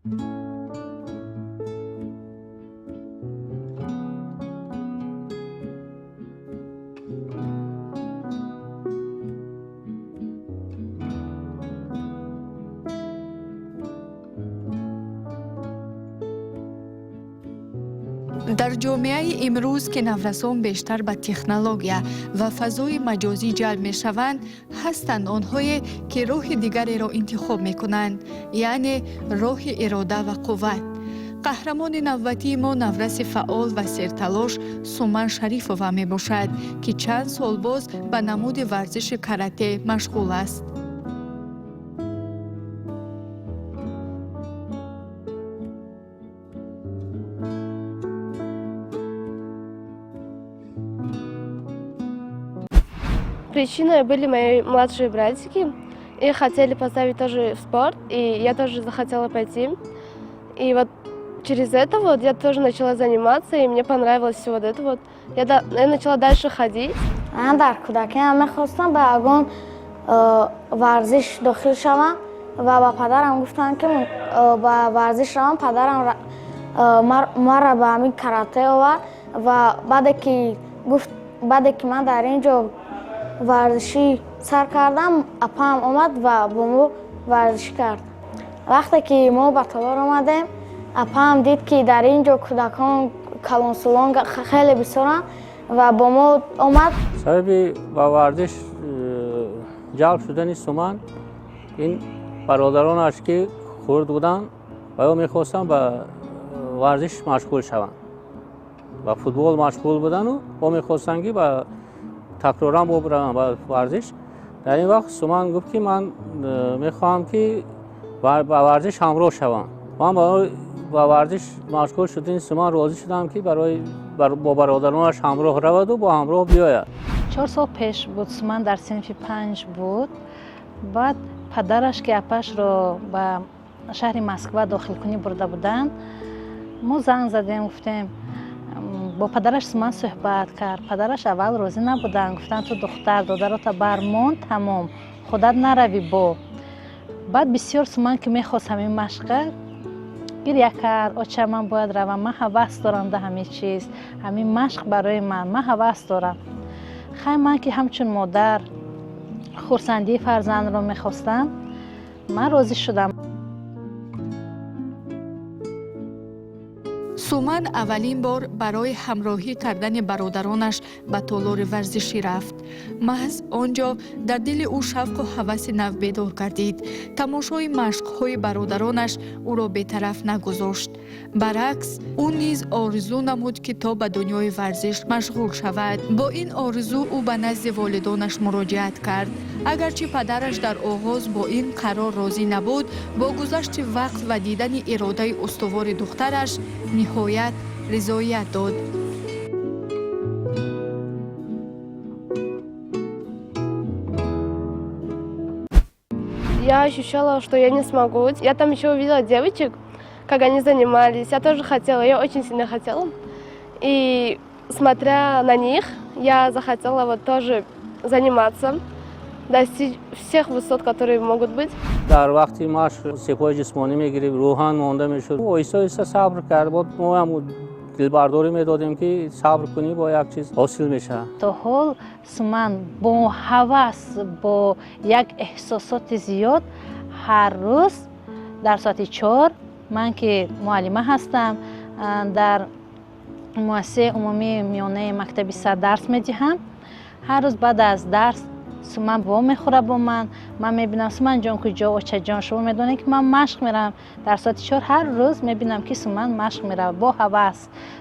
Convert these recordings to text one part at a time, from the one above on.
Дар ҷомеаи имрӯз, ки наврасон бештар ба технология ва фазои маҷозӣ ҷалб мешаванд, ҳастанд онҳое, ки роҳи дигареро интихоб мекунанд, яъне роҳи ирода ва қувват. Қаҳрамони навбатии мо навраси фаъол ва серталош Суман Шарифова мебошад, ки чанд сол боз ба намуди варзиши карате машғул аст. Причиной были мои младшие братики. Их хотели поставить тоже в спорт, и я тоже захотела пойти. И вот через это вот я тоже начала заниматься, и мне понравилось все вот это вот. Я начала дальше ходить. Ман дар кӯдакиам мехостам ба ягон варзиш дохил шавам ва ба падарам гуфтам, ки ба варзиш равам. Падарам маро ба ҳамин карате овард ва баъде ки гуфт, баъде ки ман дар ин ҷо варзишӣ сар кардам, апаам омад ва бо мо варзиш кард. Вақте ки мо ба толор омадем, апаам дид, ки дар ин ҷо кӯдакон, калонсолон хеле бисёранд ва бо мо омад. Сабаби ба варзиш ҷалб шудани Суман ин бародаронаш, ки хурд буданд ва ё мехостанд ба варзиш машғул шаванд, ба футбол машғул будану о мехостанд, ки ба такроран бобираванд ба варзиш. Дар ин вақт Суман гуфт, ки ман мехоҳам, ки ба варзиш ҳамроҳ шавам. Ман ба варзиш машғул шудани Суман розӣ шудам, ки барои бо бародаронаш ҳамроҳ раваду бо ҳамроҳ биёяд. 4 сол пеш буд, Суман дар синфи панҷ буд. Баъд падараш, ки апашро ба шаҳри Москва дохилкунӣ бурда буданд, мо занг задем, гуфтем, бо падараш Суман суҳбат кард. Падараш аввал розӣ набуданд, гуфтанд: «Ту духтар, додарота бармон, тамом, худат наравӣ». Бо баъд бисёр Суман ки мехост ҳамин машқа, гиря кард: «Оча, ман бояд равам, ман ҳавас дорам да ҳамин чиз, ҳамин машқ барои ман, ман ҳавас дорам». Хай, ман ки ҳамчун модар хурсандии фарзандро мехостам, ман розӣ шудам. Суман аввалин бор барои ҳамроҳӣ кардани бародаронаш ба толори варзишӣ рафт. Маҳз он ҷо дар дили ӯ шавқу ҳаваси нав бедор гардид. Тамошои машқҳои бародаронаш ӯро бетараф нагузошт. Баръакс, ӯ низ орзу намуд, ки то ба дунёи варзиш машғул шавад. Бо ин орзу ӯ ба назди волидонаш муроҷиат кард. Агарчи падараш дар оғоз бо ин қарор розӣ набуд, бо гузашти вақт ва дидани иродаи устувори духтараш ниҳоят ризоият дод. Я ощущала, что я не смогу. Я там еще увидела девочек, как они занимались. Я тоже хотела, я очень сильно хотела. И смотря на них, я захотела вот тоже заниматься, достичь всех высот, которые могут быть. Дар вақти машқ сепои ҷисмонӣ мегирифт, рӯҳан монда мешуд. Оҳиста оҳиста сабр кард, мо ҳам дилбардорӣ медодем, ки сабр кунӣ, бо як чиз ҳосил мешавад. То ҳол Суман бо ҳавас, бо як эҳсосоти зиёд ҳар рӯз дар соати 4, ман ки муаллима ҳастам, дар муассисаи умумии миёнаи мактаби сад дарс медиҳам, ҳар рӯз баъд аз дарс Суман вомехӯра бо ман. Ман мебинам: «Суманҷон куҷо?» «Очаҷон, шумо медонед, ки ман машқ меравам». Дар соати 4 ҳар рӯз мебинам, ки Суман машқ меравад бо ҳавас.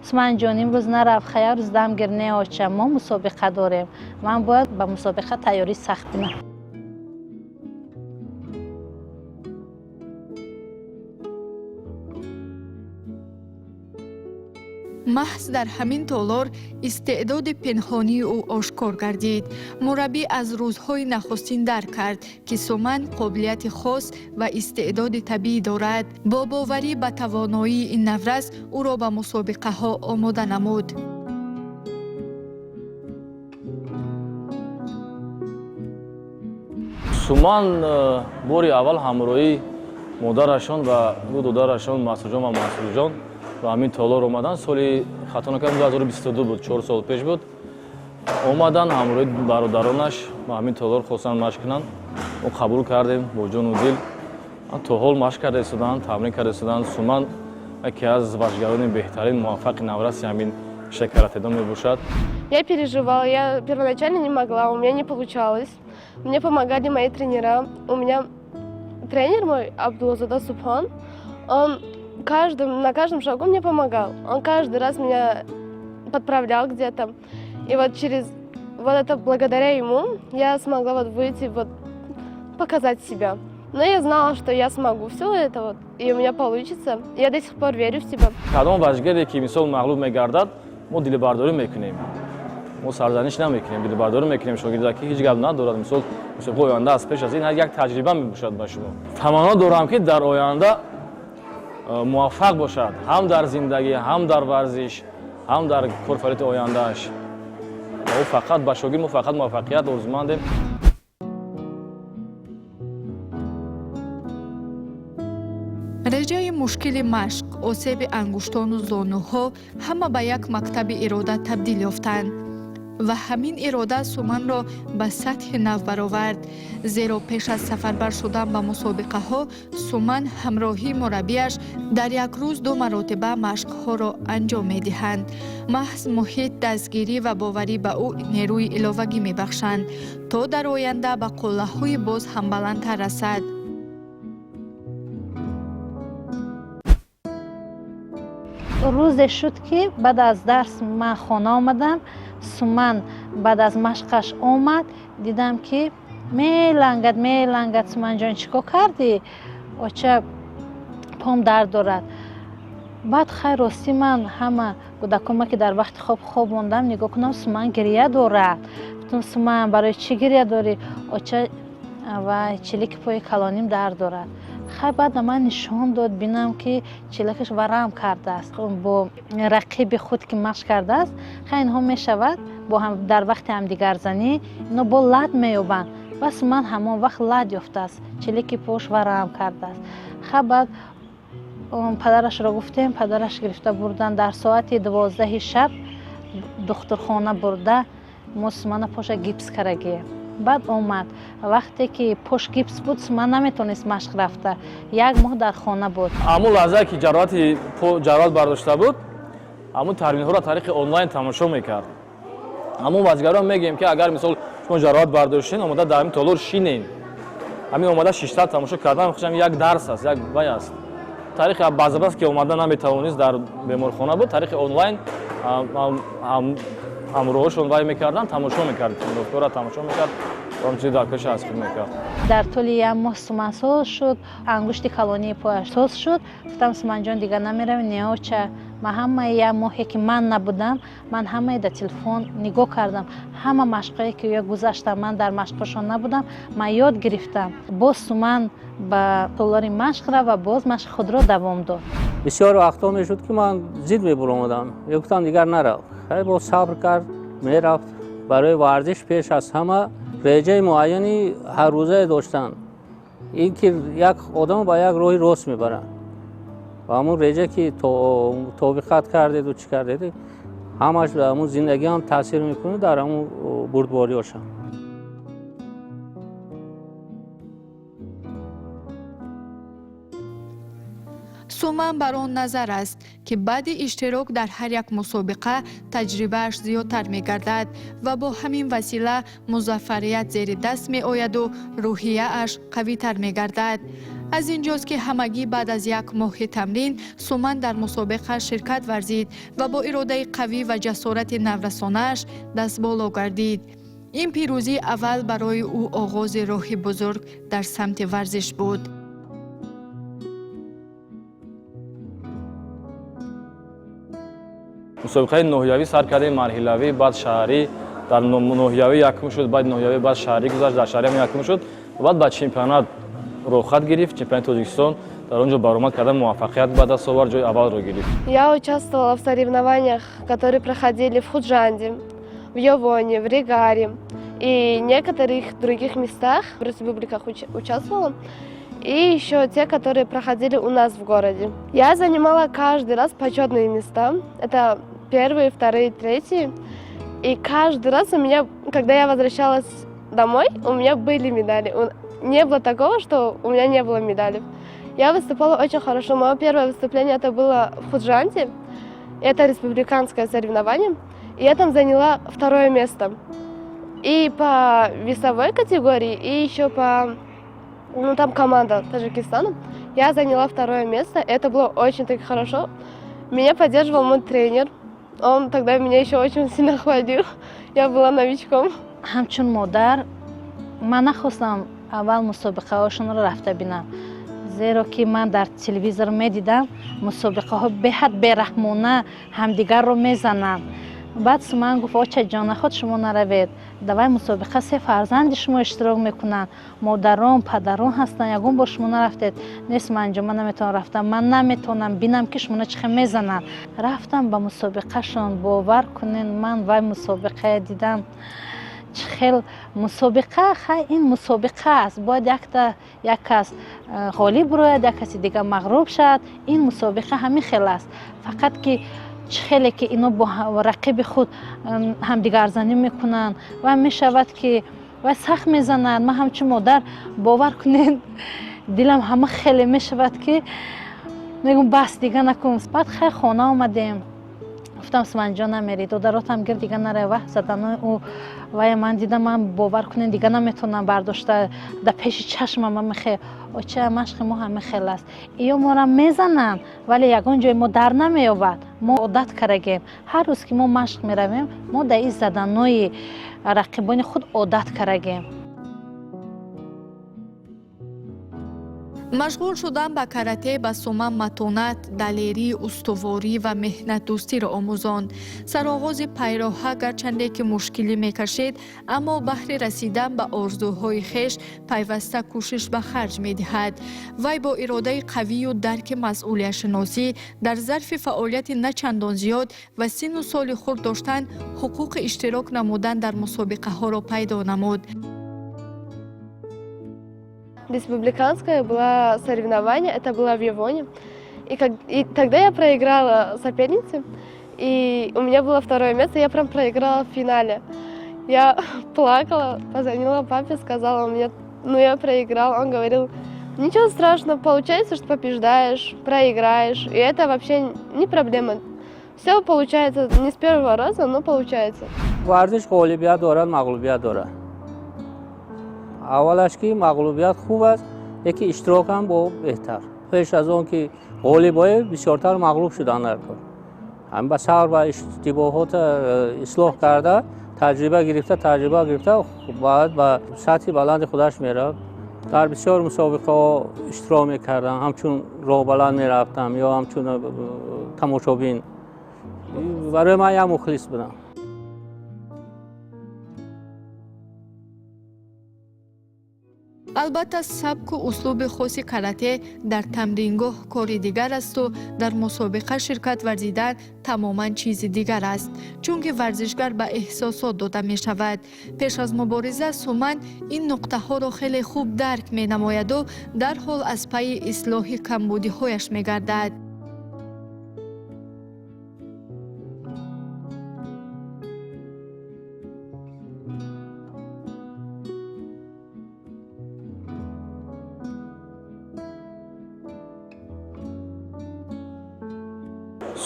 «Суманҷон, имрӯз нарав, хая рӯз дам гир». «Не, оча, мо мусобиқа дорем, ман бояд ба мусобиқа тайёрӣ сахт бинам». Маҳз дар ҳамин толор истеъдоди пинҳонии ӯ ошкор гардид. Мураббӣ аз рӯзҳои нахустин дарк кард, ки Суман қобилияти хос ва истеъдоди табиӣ дорад. Бо боварӣ ба тавоноии ин наврас ӯро ба мусобиқаҳо омода намуд. Суман бори аввал ҳамроҳӣ Модарашон ва ду додарашон, Масудҷон ва Мансурҷон, ба ҳамин толор омаданд. Соли, хато накардам, 2022 буд, 4 сол пеш буд. Омаданд ҳамроҳи бародаронаш ба ҳамин толор, хостанд машқ кунанд. Мо қабул кардем бо ҷону дил. То ҳол машқ карда истоданд, тамрин карда истоданд. Суман яке аз варзишгарони беҳтарин, муваффақи навраси ҳамин каратэдон мебошад. Я переживала, я первоначально не могла, у меня не получалось. Мне помогали мои тренера. У меня тренер мой, Абдулзада Субхон, он на каждом шагу мне помогал. Он каждый раз меня подправлял где-то. И вот через вот это, благодаря ему, я смогла вот выйти, вот показать себя. Но я знала, что я смогу все это вот, и у меня получится. Я до сих пор верю в себя. Кадом варзишгаре ки, мисол, мағлуб мегардад, мо дилбардорӣ мекунем, мо сарзаниш намекунем, дилбардорӣ мекунем шогирда, ки ҳеҷ гап надорад. Мисол, мусобиқаи оянда аст, пеш аз ин як таҷриба мебошад ба шумо. Таманно дорам, ки дар оянда муваффақ бошад ҳам дар зиндагӣ, ҳам дар варзиш, ҳам дар корфаъолияти ояндааш. Ӯ фақат ба шогирд мо фақат муваффақият орзумандем. Реҷаи мушкили машқ, осеби ангуштону зонуҳо ҳама ба як мактаби ирода табдил ёфтанд ва ҳамин ирода Суманро ба сатҳи нав баровард. Зеро пеш аз сафарбар шудан ба мусобиқаҳо Суман ҳамроҳии мураббияш дар як рӯз ду маротиба машқҳоро анҷом медиҳанд. Маҳз муҳит, дастгирӣ ва боварӣ ба ӯ нерӯи иловагӣ мебахшанд, то дар оянда ба қуллаҳои боз ҳам баландтар расад. Рӯзе шуд, ки баъд аз дарс ман хона омадам. Суман баъд аз машқаш омад. Дидам, ки мелангад, мелангад. Суманҷон, чӣ кор кардӣ? Оча, пом дард дорад. Баъд хай, ростӣ, ман ҳама кӯдакома, ки дар вақти хоб хоб мондам, нигоҳ кунам, Суман гиря дорад. Гуфтам: Суман, барои чӣ гиря дорӣ? Оча, ва чилики пои калоним дард дорад. Хай, баъд ба ман нишон дод, бинам, ки чилакаш варам кардааст, бо рақиби худ ки машқ кардааст. Хай, инҳо мешавад, бо дар вақти ҳамдигарзанӣ ино бо лат меёбанд. Бас ман ҳамон вақт лат ёфтааст, чилики пош варам кардааст. Хай, баъд падарашро гуфтем, падараш гирифта бурдан, дар соати 12-и шаб духтурхона бурда, мо Сумана поша гипс карагием. Баъд омад. Вақте ки пош гипс буд, Суман наметавонист машқ рафта, як моҳ дар хона буд. Ҳамун лаҳзае ки ҷароҳати ҷароҳат бардошта буд, ҳамун тамринҳоро тариқи онлайн тамошо мекард. Ҳамун варзишгарон мегӯем, ки агар, мисол, шумо ҷароҳат бардоштен, омода дар ҳамин толор шинен. Ҳамин омода шишта тамошо кардан хушам як дарс аст, як вай аст. Тариқи баъзабас ки омада наметавонист, дар беморхона буд, тариқи онлайн ҳамроҳошон вай мекарданд, тамошо мекард, тренировкаро тамошо мекард, ҳамчунин даркаша аз худ мекард. Дар тӯли як моҳ Суман соз шуд, ангушти калонии пояш соз шуд. Гуфтам: Суманҷон, дигар намеравӣ? Не, оча, ман ҳамаи як моҳе ки ман набудам, ман ҳамаи дар телефон нигоҳ кардам, ҳама машқҳое ки ё гузаштам, ман дар машқҳошон набудам, ман ёд гирифтам. Боз Суман ба толори машқ рафт ва боз машқи худро давом дод. Бисёр вақтҳо мешуд, ки ман зид мебуромадам, мегуфтам: дигар нарав. Хай, боз сабр кард, мерафт. Барои варзиш пеш аз ҳама реҷаи муайяни ҳаррӯзае доштанд, ин ки як одам ба як роҳи рост мебарад ва ҳамун реҷа ки мутобиқат кардеду чӣ кардед, ҳамаш ба ҳамун зиндагӣ ҳам таъсир мекунад, дар ҳамун бурдбориёшам. Суман бар он назар аст, ки баъди иштирок дар ҳар як мусобиқа таҷрибааш зиёдтар мегардад ва бо ҳамин васила музаффарият зери даст меояду рӯҳияаш қавитар мегардад. Аз ин ҷост, ки ҳамагӣ баъд аз як моҳи тамрин Суман дар мусобиқа ширкат варзид ва бо иродаи қавӣ ва ҷасорати наврасонааш дастболо гардид. Ин пирӯзии аввал барои ӯ оғози роҳи бузург дар самти варзиш буд. Мусобиқаи ноҳиявӣ сар кардем, марҳилавӣ, баъд шаҳрӣ. Дар ноҳиявӣ якум шуд, баъд ноҳиявӣ, баъд шаҳрӣ гузашт, дар шаҳрӣ ҳам якум шуд. Баъд ба чемпионат роҳхат гирифт, чемпионати Тоҷикистон. Дар он ҷо баромад карда, муваффақият ба даст овард, ҷои аввалро гирифт. Я участвовала в соревнованиях, которые проходили в Худжанде, в Явоне, в Регаре и некоторых других местах, в республиках участвовала. И еще те, которые проходили у нас в городе. Я занимала каждый раз почетные места. Это первые, вторые, третьи. И каждый раз у меня, когда я возвращалась домой, у меня были медали. Не было такого, что у меня не было медалей. Я выступала очень хорошо. Мое первое выступление это было в Худжанде. Это республиканское соревнование. И я там заняла второе место. И по весовой категории, и еще по... Ну, там команда Таджикистана. Я заняла второе место. Это было очень так хорошо. Меня поддерживал мой тренер. Он тогда меня еще очень сильно хвалил. Я была новичком. Ҳамчун модар ман нахостам аввал мусобиқаҳошонро рафта бинам, зеро ки ман дар телевизор медидам, мусобиқаҳо беҳад бераҳмона ҳамдигарро мезананд. Баъд Суман гуфт: «Очаҷон, наход шумо наравед, давай мусобиқа се фарзанди шумо иштирок мекунанд, модарон, падарон ҳастанд, ягон бор шумо нарафтед». «Не, Суманҷон, ман наметавонам рафтам, ман наметавонам бинам, ки шумоно чӣ хел мезананд». Рафтам ба мусобиқашон. Бовар кунед, ман вай мусобиқая дидам, чӣ хел мусобиқа. Хай, ин мусобиқа аст, бояд якта як кас ғолиб рояд, як каси дигар мағлуб шавад. Ин мусобиқа ҳамин хел аст. Фақат ки чӣ хеле ки ино бо рақиби худ ҳамдигарзанӣ мекунанд ва мешавад ки вай сахт мезанад. Ман ҳамчун модар, бовар кунед, дилам ҳама хеле мешавад, ки мегӯм: «Бас, дига накун». Баъд хай, хона омадем, гуфтам: «Суманҷон, намери, додаротам гир, дига наре». Ваҳ, заданои ӯ вая ман дидам, ман, бовар кунед, дига наметавонам бардошта. Дар пеши чашмам мехе. «Оча, машқи мо ҳама хел аст, иё мора мезананд, вале ягон ҷои мо дар намеёбад. Мо одат кардагем, ҳар рӯз ки мо машқ меравем, мо дар ин заданои рақибони худ одат кардагем». Машғул шудан ба карате ба Суман матонат, далерӣ, устуворӣ ва меҳнатдӯстиро омӯзонд. Сароғози пайроҳа гарчанде ки мушкилӣ мекашид, аммо баҳри расидан ба орзуҳои хеш пайваста кӯшиш ба харҷ медиҳад. Вай бо иродаи қавию дарки масъулиятшиносӣ дар зарфи фаъолияти на чандон зиёд ва синну соли хурд доштан ҳуқуқи иштирок намудан дар мусобиқаҳоро пайдо намуд. Республиканское было соревнование, это было в Явоне. И тогда я проиграла сопернице, и у меня было второе место, я прям проиграла в финале. Я плакала, позвонила папе, сказала: «У меня, ну, я проиграла». Он говорил: «Ничего страшного, получается, что побеждаешь, проиграешь, и это вообще не проблема. Все получается не с первого раза, но получается». Варзиш ғолибият дорад, мағлубият дорад. Аввалаш ки мағлубият хуб аст, яке иштирокам бо беҳтар. Пеш аз он ки ғолиб ояд, бисёртар мағлуб шудан дар кор. Ҳам ба сабр ва иштибоҳота ислоҳ карда, таҷриба гирифта, таҷриба гирифта, баъд ба сатҳи баланди худаш меравад. Дар бисёр мусобиқаҳо иштирок мекардам, ҳамчун роҳбаланд мерафтам ё ҳамчун тамошобин. Барои ман як мухлис будам. Албатта, сабку услуби хоси карате дар тамрингоҳ кори дигар асту дар мусобиқа ширкат варзидан тамоман чизи дигар аст, чунки варзишгар ба эҳсосот дода мешавад. Пеш аз мубориза Суман ин нуқтаҳоро хеле хуб дарк менамояду дарҳол аз пайи ислоҳи камбудиҳояш мегардад.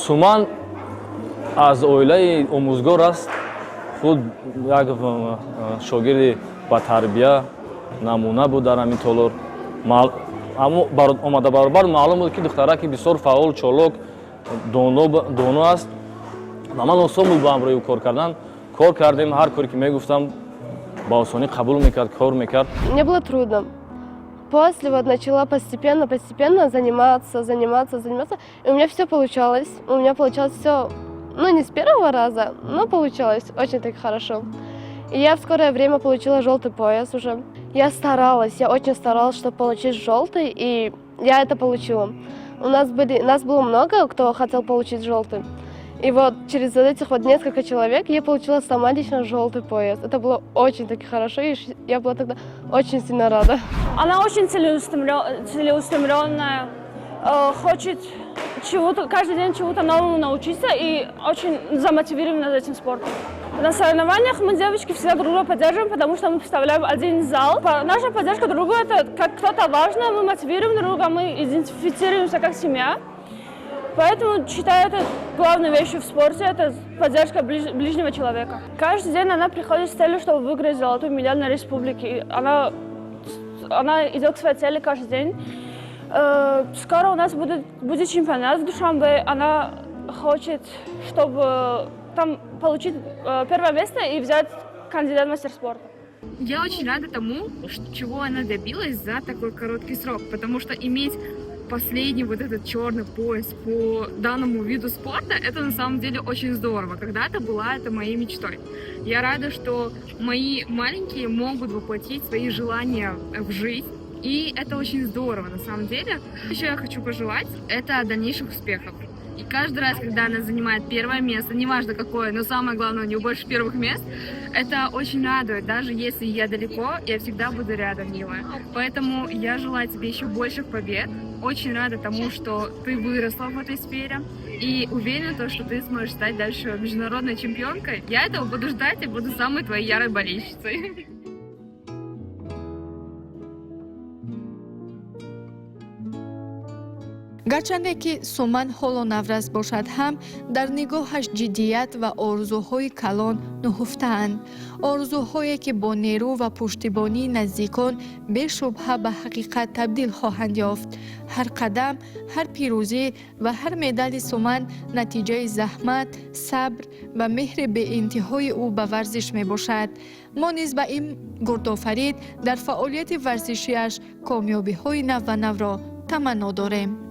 Суман аз оилаи омӯзгор аст. Худ як шогирди ба тарбия намуна буд дар ҳамин толор. Аммо омада баробар маълум буд, ки духтараки бисёр фаъол, чолок, доно аст ва ман осон буд бо ҳамроҳи ӯ кор кардан. Кор кардем, ҳар коре ки мегуфтам, ба осонӣ қабул мекард, кор мекард. Мне было трудно. После вот начала постепенно, постепенно заниматься, заниматься, заниматься. И у меня все получалось. У меня получалось все, ну, не с первого раза, но получалось очень так хорошо. И я в скорое время получила желтый пояс уже. Я старалась, я очень старалась, чтобы получить желтый, и я это получила. У нас было много, кто хотел получить желтый. И вот через вот этих вот несколько человек я получила сама лично желтый пояс. Это было очень-таки хорошо, и я была тогда очень сильно рада. Она очень целеустремленная, хочет чего-то, каждый день чему-то новому научиться и очень замотивирована за этим спортом. На соревнованиях мы, девочки, всегда друг друга поддерживаем, потому что мы представляем один зал. Наша поддержка друг друга – это как кто-то важно, мы мотивируем друг друга, мы идентифицируемся как семья. Поэтому считаю, это главной вещью в спорте – это поддержка ближнего человека. Каждый день она приходит с целью, чтобы выиграть золотую медаль на республике. И она идет к своей цели каждый день. Скоро у нас будет чемпионат в Душанбе. Она хочет, чтобы там получить первое место и взять кандидат в мастер спорта. Я очень рада тому, чего она добилась за такой короткий срок, потому что иметь последний вот этот черный пояс по данному виду спорта, это на самом деле очень здорово. Когда-то была это моей мечтой. Я рада, что мои маленькие могут воплотить свои желания в жизнь, и это очень здорово на самом деле. Еще я хочу пожелать это дальнейших успехов. И каждый раз, когда она занимает первое место, неважно какое, но самое главное, у нее больше первых мест, это очень радует. Даже если я далеко, я всегда буду рядом, милая. Поэтому я желаю тебе еще больших побед. Очень рада тому, что ты выросла в этой сфере. И уверена, то, что ты сможешь стать дальше международной чемпионкой. Я этого буду ждать и буду самой твоей ярой болельщицей. Гарчанде ки Суман ҳоло наврас бошад ҳам, дар нигоҳаш ҷиддият ва орзуҳои калон нуҳуфтаанд, орзуҳое ки бо нерӯ ва пуштибонии наздикон бешубҳа ба ҳақиқат табдил хоҳанд ёфт. Ҳар қадам, ҳар пирӯзӣ ва ҳар медали Суман натиҷаи заҳмат, сабр ва меҳри беинтиҳои ӯ ба варзиш мебошад. Мо низ ба ин гурдофарид дар фаъолияти варзишиаш комёбиҳои навбанавро таманно дорем.